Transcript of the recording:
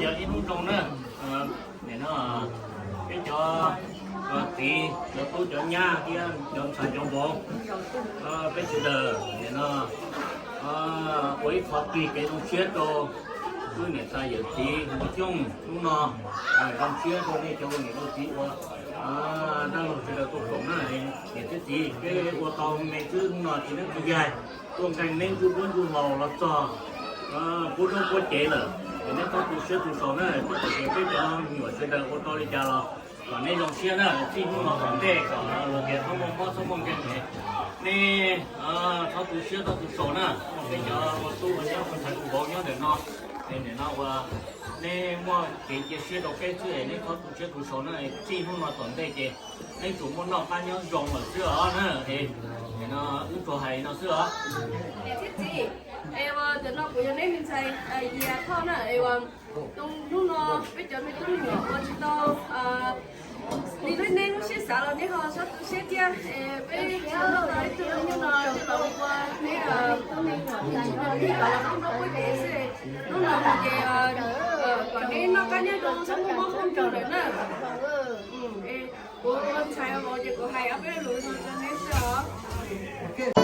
Yog ib hnub zoo na, nim no peb cov txiv cov tub cov nyab thiab cov ntxhais cov vauv, peb sawv daws nim no ua ib qho plig kev zoo siab rau wb niam tais yawm txiv Hmoob Xyooj hnub no. Zoo siab rau nej cov ua niam ua txiv ua dab laug sawv daws tuaj koom na. Niam thiab txiv, peb ua tau me xwb hnub no txiv neeb txiv yaig tuaj nqee neb ntsuj duab ntsuj hlauv los txog pub zaub pub cev lawm, es neb txhob tu siab tu sau na. Txawm tias peb cov me nyuam sawv daws ua tau li cas los kom neb zoo siab na. Txij hnub no tom ntej kom luag tias txhob muaj mob txhob muaj nkeeg, neb txhob tu siab txhob tu sau na. Peb cov ua tub ua nyab ua ntxhais ua vauv nyob ntawm no, es nim no ua neb muaj kev cia siab rau peb xwb es neb txhob tu siab tu sau na. Txij hnub no tom ntej ces neb tsuas muaj noj qab nyob zoo lawm xwb os na. Es nim no wb tsuas hais li no xwb os. Niam thiab txiv, es ua ntawm no kuv yog neb me ntxhais Yias Thoj na. Es ua hnub no peb cov me tub me nyuam ua tsis tau li neb lub siab xav los neb ho txhob tu siab thiab. Peb tsis muaj tau ib tug nyob no coj los ua neb tsis muaj plig kom los pub zaub pub cev xwb. Hnub no ces kom neb noj qab nyob zoo txhob muaj mob muaj nkeeg lawm na. Kuv ua ntxhais vauv ces kuv hais ob peb lus no rau neb xwb os.